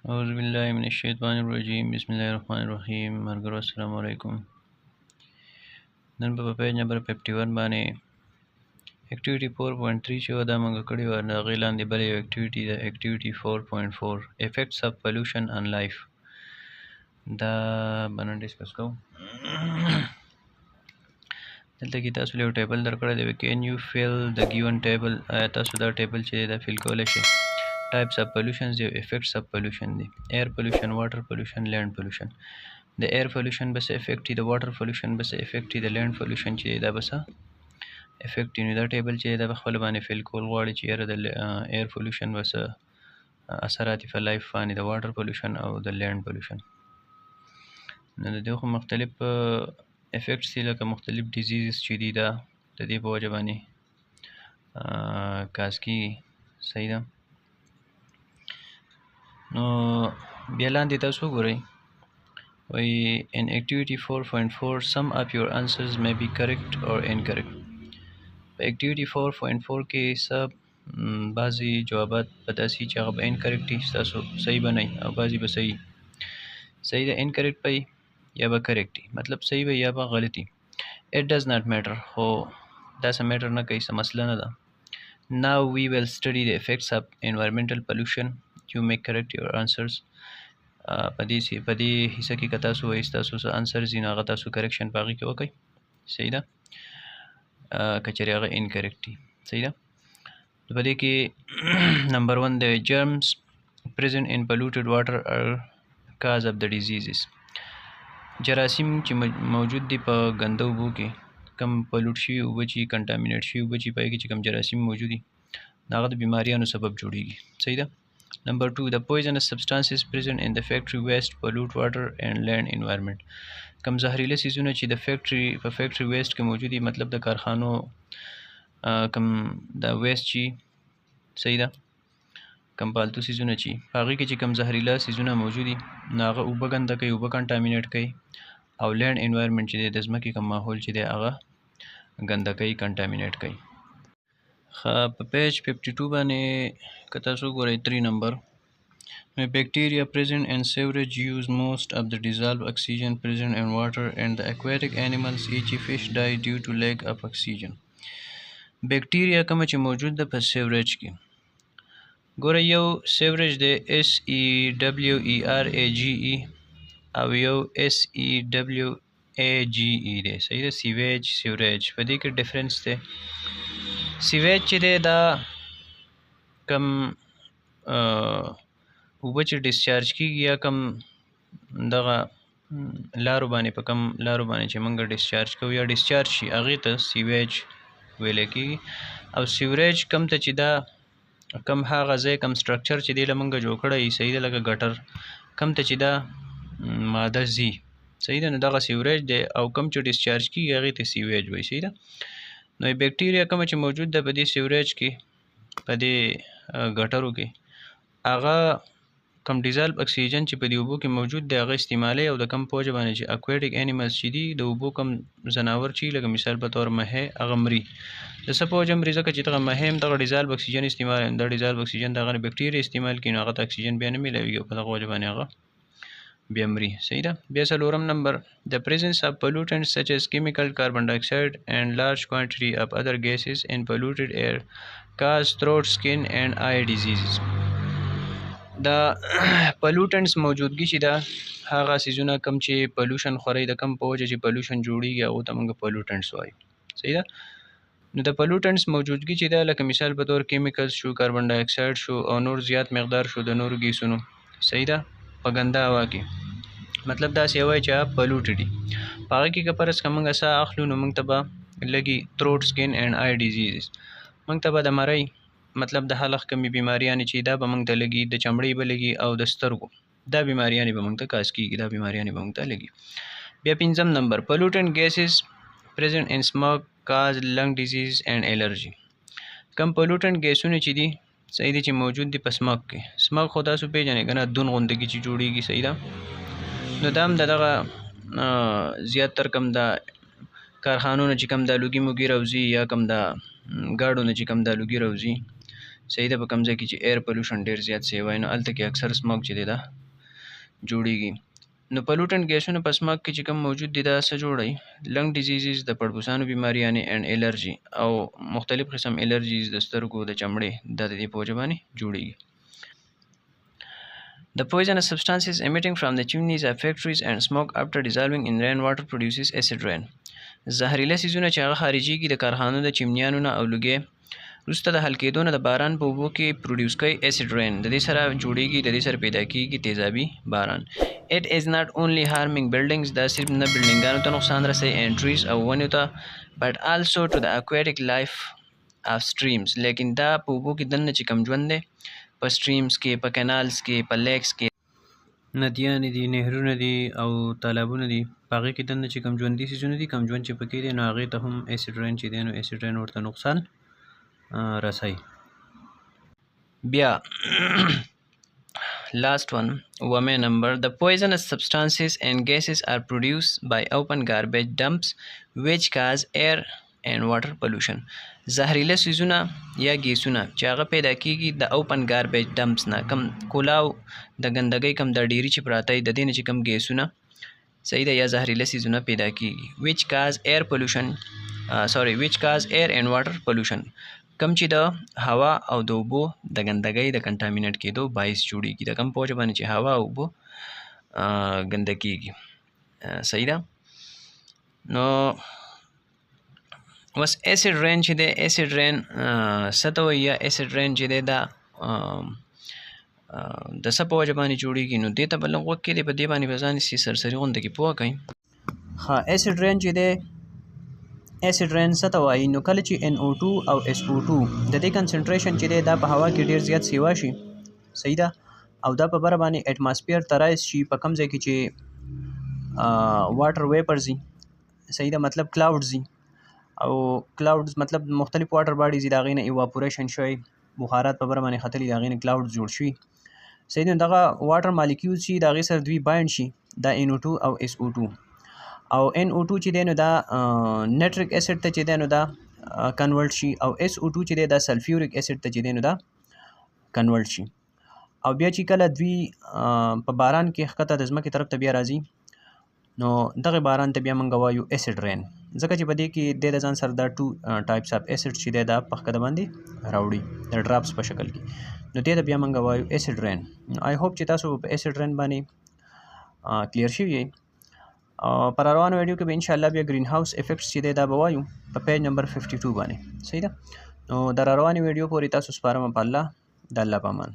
اعوذ بالله من الشیطان الرجیم، بسم الله الرحمن الرحیم. ملګرو، السلام علیکم. نن به په پیج نمبر 51 باندې activity 4.3 چې وه، دا موږ کړې وه. د هغې لاندې بله یو activity ده، activity 4.4، effects of pollution on life. دا به نن discuss کوو. دلته کې تاسو له یو table درکړی دی. Can you fill the given table? آیا تاسو دا table چې دا fill کولی شئ؟ Types of pollution دی او effects of pollution دی، air pollution، water pollution، land pollution. د air pollution به څه effect وي، د water pollution به څه effect وي، د land pollution چې دا به څه effect وي؟ نو دا table چې دا په خپل باندې fill کول غواړي چې یاره د air pollution به څه اثرات په life باندې، د water pollution او د land pollution. نو د دې خو مختلف effects دي، لکه مختلف diseases چې دي، دا د دې په وجه باندې cause کېږي. صحیح ده. نو بیا لاندې تاسو وګورئ، وایي in activity 4.4، some of your answers may be correct or incorrect. په activity 4.4 کې څه بعضې جوابات به داسې چې هغه به incorrect وي، ستاسو صحیح به نه وي، او بعضې به صحیح. صحیح ده. Incorrect به یا به correct وي، مطلب صحیح به یا به غلط وي. It does not matter، خو دا څه matter نه کوي، څه مسله نه ده. Now we will study the effects of environmental pollution. You may correct your answers. په دې حصه کې که تاسو وایي ستاسو څه answers دي، نو هغه تاسو correction په هغې کې وکړئ. صحیح ده، که چېرې هغه incorrect دي. صحیح ده. نو په دې کې number 1، the germs present in polluted water are cause of the diseases. جراثیم چې موجود دي په ګنده اوبو کې، کم pollute شوي اوبه چې، contaminate شوي اوبه چې، په هغې کې چې کوم جراثیم موجود دي، هغه د بیماریانو سبب جوړیږي. صحیح ده. Number 2، the poisonous substances present in the factory waste pollute water and land environment. کم زهريله څیزونه چې د factory په factory waste کې موجود دي، مطلب د کارخانو کم د waste چې، صحیح ده، کم پالتو څیزونه چې په هغې کې چې کم زهريله څیزونه موجود دي، نو هغه اوبه ګنده کوي، اوبه contaminate کوي، او land environment چې دی، د ځمکې کم ماحول چې دی، هغه ګنده کوي، contaminate کوي. ښه، په page 52 باندې که تاسو وګورئ، 3 number، bacteria present in sewerage use most of the dissolved oxygen present in water، and the aquatic animals، e.g. fish، die due to lack of oxygen. Bacteria کومه چې موجود ده په sewerage کې. ګوره، یو sewerage دی SEWERAGE او یو SEWAGE دی. صحیح ده. Sewage، sewerage، په دې کې difference دی. Sewage چې دی، دا کم اوبه چې discharge کیږي یا کم دغه لارو باندې، په کم لارو باندې چې موږ discharge کوو یا discharge شي، هغې ته sewage ویل کیږي. او sewerage کم ته چې دا کم هغه ځای، کم structure چې دی له موږ جوړ کړی، صحیح ده، لکه gutter، کم ته چې دا ماده ځي، صحیح ده، نو دغه sewerage دی، او کم چې discharge کیږي هغې ته sewage وایي. صحیح ده. نو bacteria کومه چې موجود ده په دې sewerage کې، په دې gutter و کې، هغه کم dissolved oxygen چې په دې اوبو کې موجود دی، هغه استعمالوي، او د کم په وجه باندې چې aquatic animals چې دي، د اوبو کم ځناور چې، لکه مثال په طور مهی، هغه مري. د څه په وجه مري؟ ځکه چې دغه مهی هم دغه dissolved oxygen استعمالوي، دا dissolved oxygen دغه bacteria استعمال کړي، نو هغه ته اکسیجن بیا نه میلاویږي او په دغه وجه باندې هغه بیا مري. صحیح ده. بیا څلورم number، the presence of pollutants such as chemical، carbon dioxide and large quantity of other gases in polluted air cause throat، skin and eye diseases. دا pollutants موجودګي چې ده، هغه څیزونه کم چې pollution خوري، د کم په وجه چې pollution جوړیږي، هغو ته موږ pollutants وایو. صحیح ده. نو د pollutants موجودګي چې ده، لکه مثال په طور chemicals شو، carbon dioxide شو، او نور زیات مقدار شو د نورو ګیسونو، صحیح ده، په ګنده هوا کې، مطلب داسې هوا چې هغه polluted دي، په هغه کې که فرض که موږ ساه اخلو، نو موږ ته به لګي throat، skin and eye diseases. موږ ته به د مرۍ، مطلب د حلق کمې بیماریانې چې دا به موږ ته لګي، د چمړې به لګي، او د سترګو دا بیماریانې به موږ ته cause کیږي، دا بیماریانې به موږ ته لګي. بیا پنځم number، pollutant gases present in smoke cause lung disease and allergy. کم pollutant ګیسونه چې دي، صحیح دي، چې موجود دي په smog کې. Smog خو تاسو پیژنئ که نه؟ دون غوندګي چې جوړیږي. صحیح ده. نو دا هم د دغه زیاتر کم د کارخانو نه چې کم دا لوګي موګي راوځي، یا کم د ګاډو نه چې کم دا لوګي راوځي، صحیح ده، په کوم ځای کې چې air pollution ډیر زیات سیوای نو هلته کې اکثر smog چې دی دا جوړیږي. نو pollutant ګیسونه په smog کې چې کوم موجود دي دا څه جوړوي؟ Lung diseases، د پړپوسانو بیماریانې، and allergy او مختلف قسم allergies د سترګو، د چمړې، دا د دې په وجه باندې جوړیږي. The poisonous substances emitting from the chimneys of factories and smoke after dissolving in rainwater produces acid rain. زهريله څیزونه چې هغه خارجيږي د کارخانو د چمنیانو نه او لوګي وروسته د حل کېدو نه د باران په اوبو کې produce کوي acid rain، د دې سره جوړیږي، د دې سره پیدا کیږي تیزابي باران. It is not only harming buildings، دا صرف نه بلډینګانو ته نقصان رسوي and trees او ونو ته، but also to the aquatic life of streams، لیکن دا په اوبو کې دننه چې کوم ژوند دی په streams کې، په canals کې، په lakes کې، ندیانې دي، نهرونه دي او تالابونه دي، په هغې کې دننه چې کوم ژوندي څیزونه دي، کوم ژوند چې پکې دی نو هغې ته هم acid rain چې دی نو acid rain ورته نقصان رسوي. بیا last one، اومه number، the poisonous substances and gases are produced by open garbage dumps which cause air and water pollution. زهريله څیزونه یا ګیسونه چې هغه پیدا کیږي د open garbage dumps نه، کم کولاو د ګندګۍ کم د ډیری چې پراته د دې نه چې کم ګیسونه، صحیح ده، یا زهريله څیزونه پیدا کیږي which cause air pollution، sorry، which cause air and water pollution، کم چې د هوا او د اوبو د ګندګۍ د contaminate کېدو باعث جوړیږي، د کم په وجه باندې چې هوا او اوبه ګنده کیږي. صحیح ده. نو اوس acid rain چې دی، acid rain څه ته وایي؟ یا acid rain چې دی دا د څه په وجه باندې جوړیږي؟ نو دې ته به لږ غوږ کېږدئ، په دې باندې به ځان سرسري غونډه کې پوه کړئ. ښه، acid rain چې دی، acid rain څه ته وایي؟ نو کله چې NO2 او SO2 د دې concentration چې دی دا په هوا کې ډیر زیات سیوا شي، صحیح ده، او دا په بره باندې atmosphere ته rise شي، په کوم ځای کې چې water vapors دي، صحیح ده، مطلب clouds دي، او clouds مطلب مختلف water bodies دي، د هغې نه evaporation شوی، بخارات په بره باندې ختلي، د هغې نه clouds جوړ شوي، صحیح ده. دغه water molecules چې د هغې سره دوی bind شي، دا NO2 او SO2، او NO2 چې دی نو دا nitric acid ته چې دی نو دا convert شي، او SO2 چې دی دا sulfuric acid ته چې دی نو دا convert شي. او بیا چې کله دوی په باران کې ښکته د ځمکې طرف ته بیا راځي نو دغه باران ته بیا موږ وایو acid rain، ځکه چې په دې کې دی د ځان سره دا two types of acid چې دی دا په ښکته باندې راوړي د drops په شکل کې، نو دې ته بیا موږ وایو acid rain. نو I hope چې تاسو په acid rain باندې clear شوي یئ. پر روانو ویډیو کې به انشاءالله بیا greenhouse effects چې دی دا به وایو په page number 52 باندې. صحیح ده. نو د روانې ویډیو پورې تاسو سپارم په الله، د الله په امان.